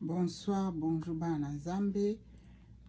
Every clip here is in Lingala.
Bonsoir, bonjour bana na Nzambe.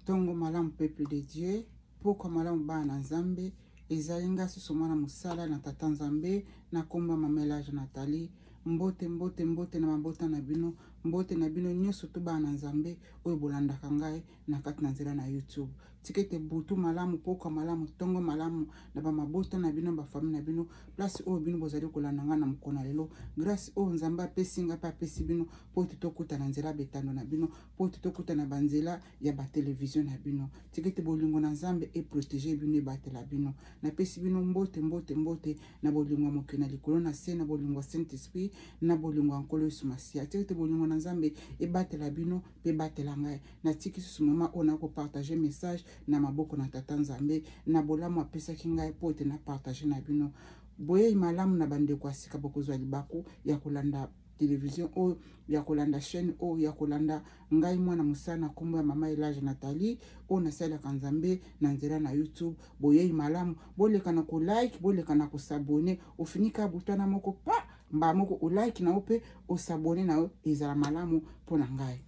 Tongo malamu peuple de Dieu. Pokwa malamu bana na Nzambe. Ezali nga susu mwana mosala na tata Nzambe na komba mama Elage Nathalie. Mbote mbote mbote na mabota na bino, mbote na bino nyonso to bana na Nzambe oyo bolandaka ngai na kati na nzela na YouTube. Tika ete butu malamu, pokwa malamu, tongo malamu na ba mabota na bino, ba famille na bino, place oyo bino bozali kolanda ngai na mokolo na lelo. Grâce oyo Nzambe apesi ngai mpe apesi bino mpo ete tokuta na nzela betando na bino, mpo ete tokuta na banzela ya ba television na bino. Tika ete bolingo na Nzambe e protéger bino, ebatela bino. Napesi bino mbote mbote mbote na bolingo ya mokili na likolo na se, na bolingo ya Saint Esprit, na bolingo ya Nkolo Yesu Masiya. Tika ete bolingo na Nzambe ebatela bino mpe ebatela ngai. Natiki susu mama oyo na kopartage message na maboko na Tata Nzambe na bolamu apesaki ngai mpo ete na partage na bino. Boyei malamu na bandeko ya sika, bokozwa libaku ya kolanda television oyo, ya kolanda chaîne oyo, ya kolanda ngai mwana mosala na nkombo ya mama Elage Nathalie oyo nasalelaka Nzambe na nzela na YouTube. Boyei malamu, boleka na kolike, boleka na kosabone, ofinika butwana moko pa mbala moko olike na yo mpe osabone na yo, ezala malamu mpo na ngai.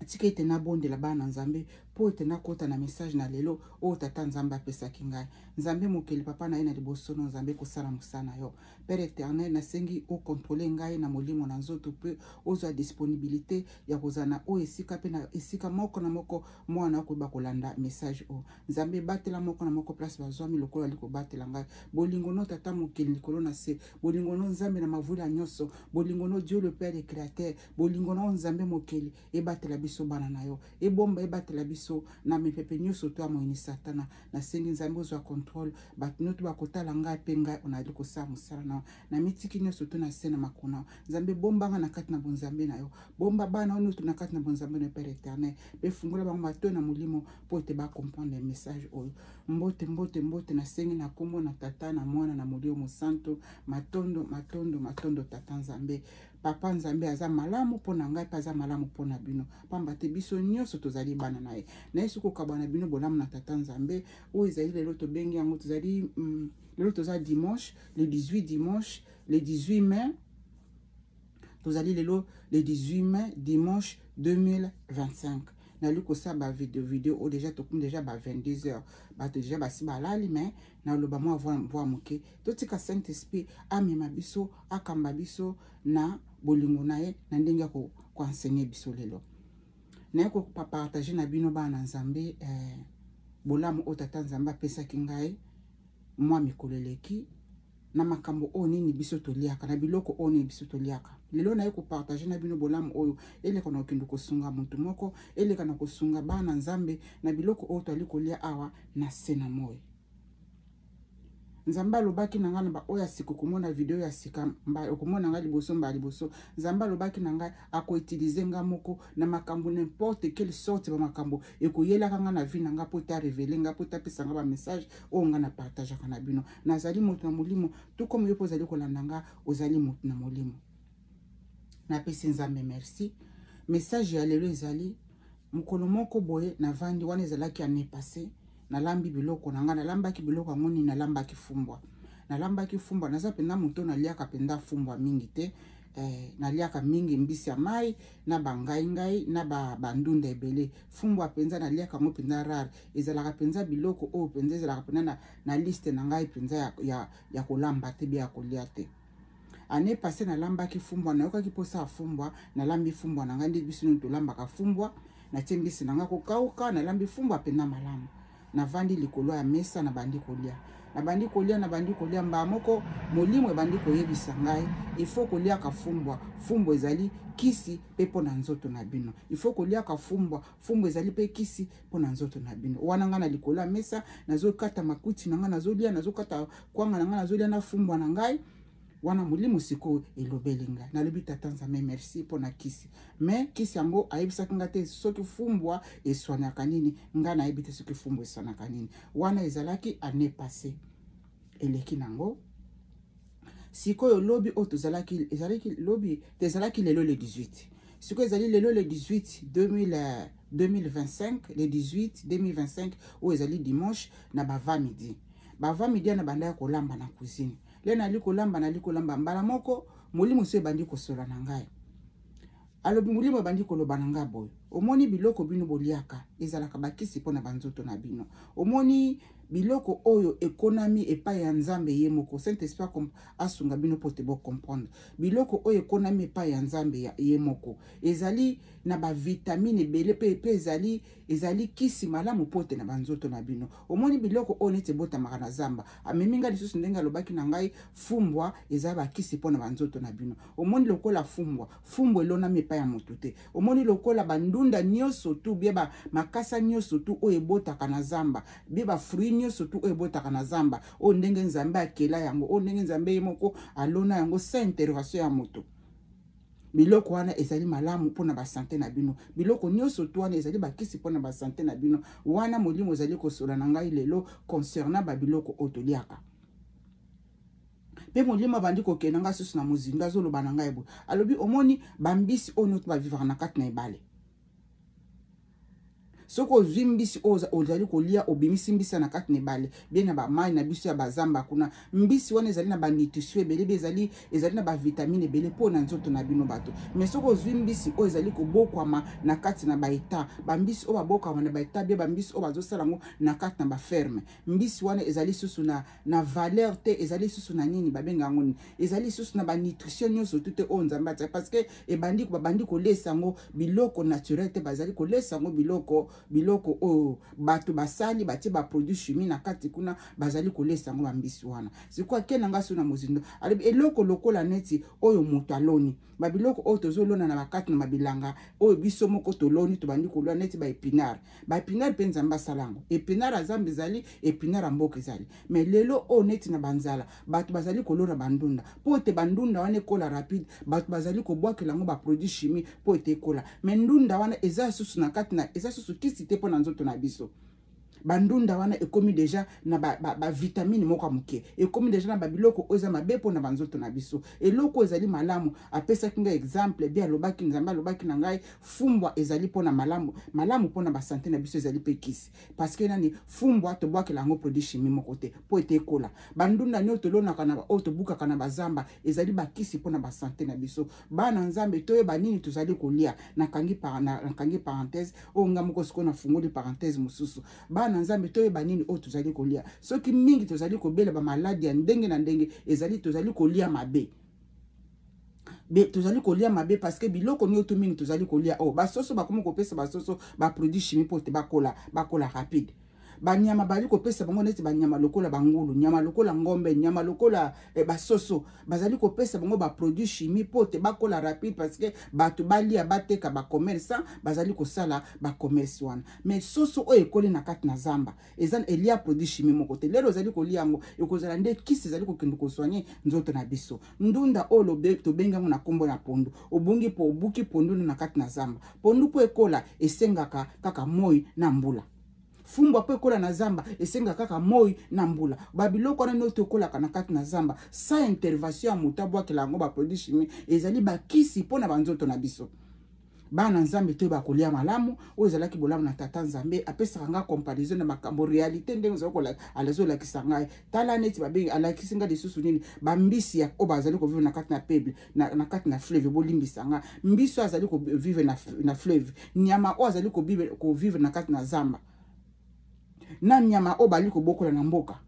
Tika ete nabondela bana na Nzambe mpo ete nakota na message na lelo oyo Tata Nzambe apesaki ngai. Nzambe mokeli papa na ye na liboso no Nzambe kosala mosala na yo. Père éternel, nasengi okontrole ngai na molimo na nzoto mpe ozwa disponibilité ya kozala na oyo esika mpe na esika moko na moko mwana akoyeba kolanda message oyo. Nzambe batela moko na moko place bazwami lokola ali kobatela ngai. Bolingo no Tata mokeli likolo na se, bolingo no Nzambe na mavula nyonso, bolingo no Dieu le Père et Créateur, bolingo na yo Nzambe mokeli ebatela biso bana na yo, ebomba ebatela biso na mipepe nyonso to ya moyini Satana. Nasengi Nzambe ozwa contrôle, bato nyonso bakotala ngai mpe ngai onali kosala mosala na yo, na mitiki nyonso to na se na makona. Nzambe bomba ngai na kati na bonzambe na yo, bomba bana oyo nyonso na kati na bonzambe na yo Père éternel, mpe fungola bango matoi na molimo mpo ete bacomprendre message oyo. Mbote mbote mbote, nasengi na kombo na Tata na Mwana na Molimo Mosantu. Matondo matondo matondo Tata Nzambe. Papa Nzambe aza malamu mpo na ngai mpe aza malamu mpo na bino, pamba te biso nyonso tozali bana na ye. Nayesi kokabwa na bino bolamu na Tata Nzambe oyo ezali lelo, tobengi yango tozali lelo toza dimanche le 18, dimanche le 18 mai, tozali lelo le 18 mai dimanche 2025. Nali kosala ba video video oyo deja tokomi deja ba 22 heures, bato deja basi balali, mais naloba mwa voix moke. Totika Saint Esprit amema biso, akamba biso na bolingo na ye na ndenge ya koenseigner biso lelo. Naye kopartage na bino bana na Nzambe bolamu oyo Tata Nzambe apesaki ngai mwa mikolo eleki na makambo oyo nini biso toliaka, na biloko oyo nini biso toliaka. Lelo naye kopartage na bino bolamu oyo eleka na kokende kosunga motu moko, eleka na kosunga bana Nzambe na biloko oyo toali kolia awa na se na moi. Nzambe alobaki na ngai na ba oyo ya sika, okomona video ya sika, okomona ngai liboso mbala liboso. Nzambe alobaki na ngai akoutilize ngai moko na makambo n'importe quelle sorte ba makambo ekoyelaka ngai na vie na ngai mpo ta révéler ngai, mpo tapesa ngai ba message oyo ngai na partageaka na bino. Nazali moto na molimo, tout comme yo mpo ozali kolanda ngai, ozali moto na molimo. Napesi Nzambe merci. Message ya lelo ezali mokolo moko boye navandi wana, ezalaki année passée, nalambi biloko na ngai, nalambaki biloko yango nini, nalambaki fumbwa. Nalambaki fumbwa, naza mpenza moto naliaka mpenza fumbwa mingi te. Naliaka mingi mbisi ya mai na bangai-ngai na bandunda ebele. Fumbwa mpenza naliaka yango mpenza rare, ezalaka mpenza biloko oyo mpenza ezalaka mpenza na liste na ngai mpenza ya kolamba te be ya kolia te. Année passée nalambaki fumbwa, nayokaki mposa ya fumbwa, nalambi fumbwa na ngai nde biso nini tolambaka fumbwa, natie mbisi na ngai kokauka, nalambi fumbwa mpenza malamu. Navandi likolo ya mesa, nabandi kolia, nabandi kolia, nabandi kolia, mbala moko molimo ebandi koyebisa ngai ifo koliaka fumbwa, fumbwa ezali kisi mpe mpo na nzoto na bino. Ifo koliaka fumbwa, fumbwa ezali mpe kisi mpo na nzoto na bino. Wana ngai na likolo ya mesa nazokata makuti na ngai nazolia, nazokata kwanga na ngai nazolia na fumbwa na ngai. Wana molimo sikoyo elobeli ngai, nalobi Tata Nzambe merci mpo na kisi. Mais kisi yango ayebisaki ngai te soki fumbwa eswanaka nini, ngai nayebi te soki fumbwa eswanaka nini. Wana ezalaki année passée, eleki nango. Sikoyo lobi oyo tozalaki, ezalaki lobi te, ezalaki lelo le 18. Sikoyo ezali lelo le 18 2025, le 18 2025 oyo ezali dimanche na bava midi. Bava midi na banda ya kolamba na cuisine. Le nali kolamba, nali kolamba, mbala moko molimo so ebandi kosola na ngai. Alobi molimo ebandi koloba na nga boye, omoni biloko bino boliaka ezalaka bakisi mpo na banzoto na bino. Omoni biloko oyo ekonami epai ya Nzambe ye moko, Saint-Esprit asunga bino mpo te bocomprendre. Biloko oyo ekonami epai ya Nzambe ye moko ezali na bavitamine ebele mpe ezali kisi malamu mpo te na banzoto na bino. Omoni biloko oyo neti ebotamaka na zamba. Amemi ngai lisusu ndenge alobaki na ngai, fumbwa eza bakisi mpo na banzoto na bino. Omoni lokola fumbwa, fumbwa elonami epai ya moto te. Omoni lokola bandunda nyonso tu bie ba makasa nyonso tu oyo ebotaka na zamba, bie ba fruit nyonso tu oyo ebotaka na zamba, oyo ndenge Nzambe akela yango, oyo ndenge Nzambe ye moko alona yango sans intervention ya moto. Biloko wana ezali malamu mpona basante na bino. Biloko nyonso tu wana ezali bakisi mpona basante na bino. Wana molimo ezali kosola na ngai lelo concernant babiloko oyo toliaka. Mpe molimo abandi kokenda ngai susu na mozindo, azoloba na ngai boye, alobi omoni bambisi oyo nyonso bavivaka na kati na ebale. Soki ozwi mbisi oyo ozali kolia, obimisi mbisi na kati na ebale bien na bamai na biso ya bazamba kuna, mbisi wana ezali na banutrition ebele, be ezali na bavitamine ebele mpo na nzoto na bino bato. Mais soki ozwi mbisi oyo ezali kobokwama na kati na baeta, bambisi oyo babokwama na baeta bie bambisi oyo bazosala yango na kati na baferme, mbisi wana ezali susu na valeur te, ezali susu na nini babenga yango nini, ezali susu na banutrition nyonso tu te oyo Nzambe atia, parce que ebandi babandi kolesa yango biloko naturel te, bazali kolesa yango biloko oyo bato basali, batie baproduit chimie na kati kuna, bazali kolesa yango bambisi wana. Sikoyo ake na ngai so na mozindo, alobi eloko lokola neti oyo moto aloni, babiloko oyo tozolona na bakati na mabilanga oyo biso moko toloni, tobandi kolona neti baepinard. Baepinard mpe Nzambe asala yango, epinard ya Nzambe ezali, epinard ya mboka ezali. Mais lelo oyo neti na banzala, bato bazali kolona bandunda mpo ete bandunda wana ekola rapide, bato bazali kobwakela yango baproduit chimie mpo ete ekola. Mais ndunda wana eza susu na kati na, eza susu kisi te mpo na nzoto na biso. Bandunda wana ekomi deja na bavitamine moko ya moke, ekomi deja na babiloko oyo eza mabe mpo na banzoto na biso. Eloko oyo ezali malamu, apesaki ngai exemple bi, alobaki Nzambe alobaki na ngai, fumbwa ezali mpo na malamu, malamu mpo na basante na biso, ezali mpe kisi. Parce que nani, fumbwa tobwakela yango produit chimie moko te mpo ete ekola. Bandunda nio tolonaka na oyo tobukaka na bazamba ezali bakisi mpo na basante na biso. Bana Nzambe, toyeba nini tozali kolia. Nakangi parenthèse oyo nga moko sikoyo nafungoli parenthèse mosusu. Bana Nzambe, toyeba nini oyo tozali kolia. Soki mingi tozali kobela bamaladi ya ndenge na ndenge, ezali tozali kolia mabe. Tozali kolia mabe parce que biloko nioto mingi tozali kolia oyo basoso bakomi kopesa basoso baproduit chimie mpo te bakola rapide. Banyama bali kopesa bango neti banyama lokola bangulu, nyama lokola ngombe, nyama lokola basoso, bazali kopesa bango baproduit chimie mpo te bakola rapide parce que bato balia, bateka, bacommerçant bazali kosala bacommerce wana. Mais soso oyo ekoli na kati na zamba eza elia produit chimie moko te. Lelo ozali kolia yango, ekozala nde kisi ezali kokende kosoigne nzoto na biso. Ndunda oyo tobengi yango na kombo ya pondu, obungi po obuki pondu na kati na zamba. Pondu po ekola esengaka kaka moi na mbula. Fumbwa po ekola na zamba esengaka kaka moi na mbula. Babiloko wana nioto ekolaka na kati na zamba sans intervention ya moto abwakela yango baproduit chimie, ezali bakisi mpo na banzoto na biso. Bana Nzambe, toyeba kolia malamu. Oyo ezalaki bolamu na Tata Nzambe, apesaka nga comparaison na makambo réalité ndenge azolakisa ngai. Tala neti babengi, alakisi nga lisusu nini, bambisi ya oyo bazali kovivre na kati na peuple, na kati na fleuve. Bolimbisa nga, mbisi oyo azali kovivre na fleuve, nyama oyo azali kovivre na kati na zamba, na nyama oyo bali kobokola na mboka.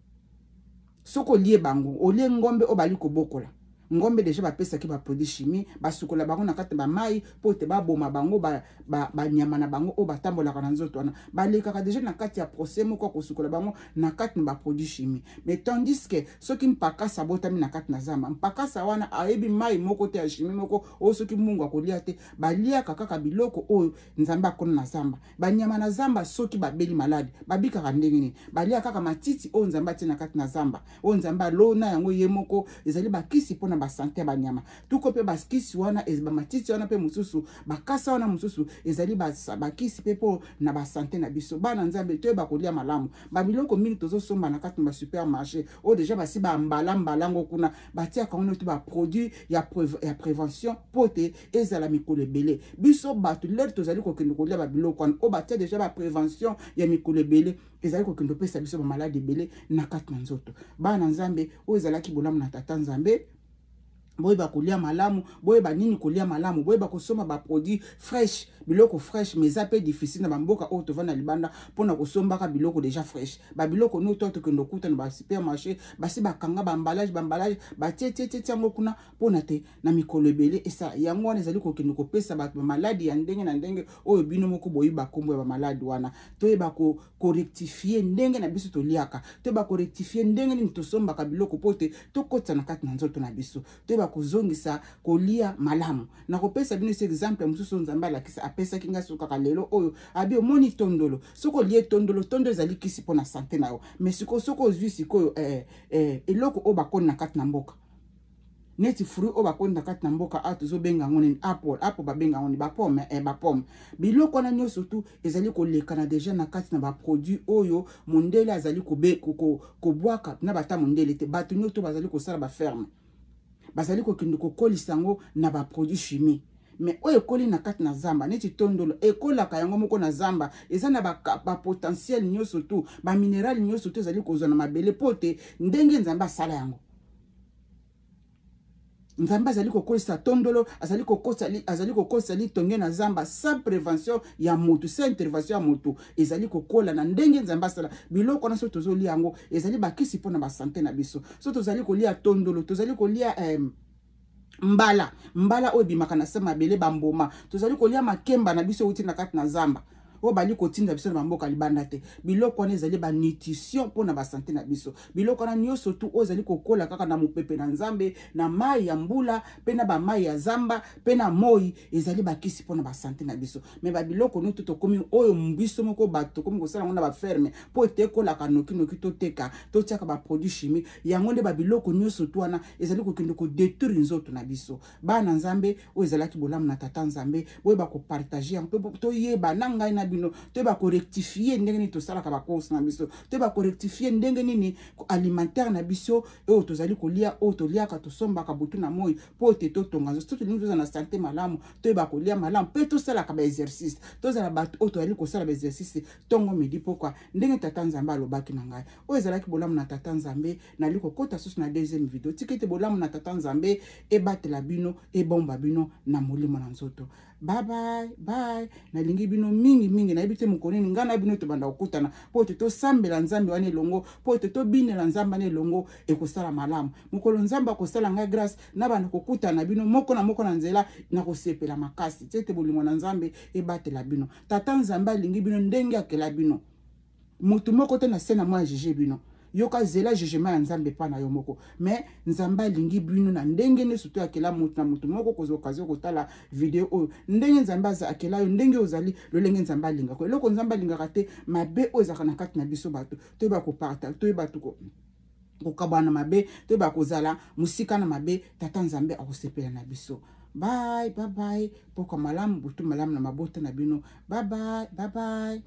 Soki olie bango, olie ngombe oyo bali kobokola, ngombe deja bapesaki baproduit chimie, basukola bango na kati ba mai mpo ete baboma bango banyama na bango oyo batambolaka na nzoto wana, balekaka deja na kati ya procès moko ya kosukola bango na kati na baproduit chimie. Mais tandis que soki mpakasa abotami na kati na zamba, mpakasa wana ayebi mai moko te ya chimie moko oyo soki mungu akolia te, baliaka kaka biloko oyo Nzambe akona na zamba. Banyama na zamba soki babeli maladi babikaka ndenge nini? Balia kaka matiti oyo Nzambe atie na kati na zamba, oyo Nzambe alona yango ye moko, ezali bakisi mpona basante ya banyama. Tuko mpe bakisi wana, bamatiti wana mpe mosusu, bakasa wana mosusu ezali bakisi mpe mpo na basante na biso. Bana Nzambe, toyeba kolia malamu. Babiloko mingi tozosomba na kati na basupermarché oyo deja basi bambala mbala yango kuna, batiaka yango neti baproduit ya prévention mpo te ezala mikolo ebele. Biso bato lere tozali kokende kolia babiloko wana oyo batia deja baprévention ya mikolo ebele, ezali kokende kopesa biso bamaladi ebele na kati na nzoto. Bana Nzambe, oyo ezalaki bolamu na Tata Nzambe. Boyeba kolia malamu, boyeba nini kolia malamu, boyeba kosomba baproduit fresh, biloko fresh. Mais eza mpe difficile na bamboka oyo tovanda libanda mpona kosombaka biloko déjà fresh. Babiloko no to tokende okuta na basupermarché, basi bakanga baemballage, baemballage batie tie tie yango kuna mpona te na mikolo ebele esala yango. Wana ezali kokende kopesa bato bamaladi ya ndenge na ndenge oyo bino moko boyeba nkombo ya bamaladi wana. Toyeba korectifier ndenge na biso toliaka, toyeba korectifier ndenge nini tosombaka biloko mpo te tokotisa na kati na nzoto na biso. Toyeba kozongisa kolia malamu. Nakopesa bino esi exemple mosusu oyo Nzambe alakisa, apesaki ngai so kaka lelo oyo. Abi omoni tondolo, soki olie tondolo, tondolo ezali kisi mpo na santé na yo. Mais sikoyo soki ozwi sikoyo eloko oyo bakoni na kati na mboka, neti fruit oyo bakoni na kati na mboka awa, tozobenga yango nini? Apple, apple babenga yango nini? Bapomme, bapomme. Biloko wana nyonso tu ezali kolekana déjà na kati na baproduit oyo mondele azali kobwaka na bata mondele te. Bato nyonso bazali kosala baferme, bazali kokende kokolisa yango na baproduit chimie. Mais oyo ekoli na kati na zamba, neti tondolo, ekolaka yango moko na zamba, eza na bapotentiel ba nyonso tu, baminéral nyonso tu ezali kozwa na mabele, mpo te ndenge Nzambe asala yango. Nzambe azali kokolisa tondolo, azali kokolisa litonge na zamba sans prévention ya motu, sans intervention ya motu. Ezali kokola na ndenge Nzambe asala biloko wana. So tozolia yango, ezali bakisi mpona basanté na biso. So tozali kolia tondolo, tozali kolia mbala, mbala oyo ebimaka na se mabele, bamboma, tozali kolia makemba na biso euti na kati na zamba oyo bali kotinda biso na bamboka libanda te. Biloko wana ezali banutrition mpona basanté na biso. Biloko wana nyonso tu oyo ezali kokola kaka na mopepe na Nzambe, na mai ya mbula mpe na bamai ya zamba mpe na moi, ezali bakisi mpona basanté na biso. Mais babiloko nyonso tokomi oyo biso moko bato tokomi kosala yango na baferme mpo ete ekolaka nokinoki, toteka, totiaka baproduit chimique, yango nde babiloko nyonso tu wana ezali kokende kodétruire nzoto na biso. Bana Nzambe, oyo ezalaki bolamu na Tata Nzambe. Boyeba kopartager yango mpe toyeba na ngai na bino, toyeba korectifier ndenge nini tosalaka bacourse na biso, toyeba korectifier ndenge nini alimentaire na biso oyo tozali kolia, oyo toliaka, tosombaka butu na moi, mpo ete totonga nzoto. So tolingi tozala na santé malamu, toyeba kolia malamu mpe tosalaka baexercice. Tozala bato oyo tozali kosala baexercice ntongo, midi, pokwa, ndenge Tata Nzambe alobaki na ngai. Oyo ezalaki bolamu na Tata Nzambe. Nali kokɔta susu na deuxième video. Tika ete bolamu na Tata Nzambe ebatela bino, ebomba bino na molimo na nzoto. Bye bye bye. Nalingi bino mingi mingi. Nayebi te mokolo nini ngai na bino tobanda kokutana mpo ete tosambela Nzambe wana elongo, mpo ete tobinela Nzambe wana elongo. Ekosala malamu mokolo Nzambe akosala ngai grâce na banda kokutana na bino moko na moko na nzela. Nakosepela makasi. Ti ete bolingo na Nzambe ebatela bino. Tata Nzambe alingi bino ndenge akela bino. Motu moko te na se na mwa ya juge bino. Yoka, zela jugement ya Nzambe epa na yo moko. Mais Nzambe alingi bino na ndenge nyonso to akela motu na motu moko. Kozwa occasion kotala video oyo, ndenge Nzambe akela yo, ndenge ozali, lolenge Nzambe alingaka. Eloko Nzambe alingaka te, mabe oyo ezalaka na kati na biso bato. Toyeba kopartager, toyeba kokabwana mabe, toyeba kozala mosika na mabe. Tata Nzambe akosepela na biso. Bye bye bye. Pokwa malamu, butu malamu na mabota na bino. Bye bye bye bye.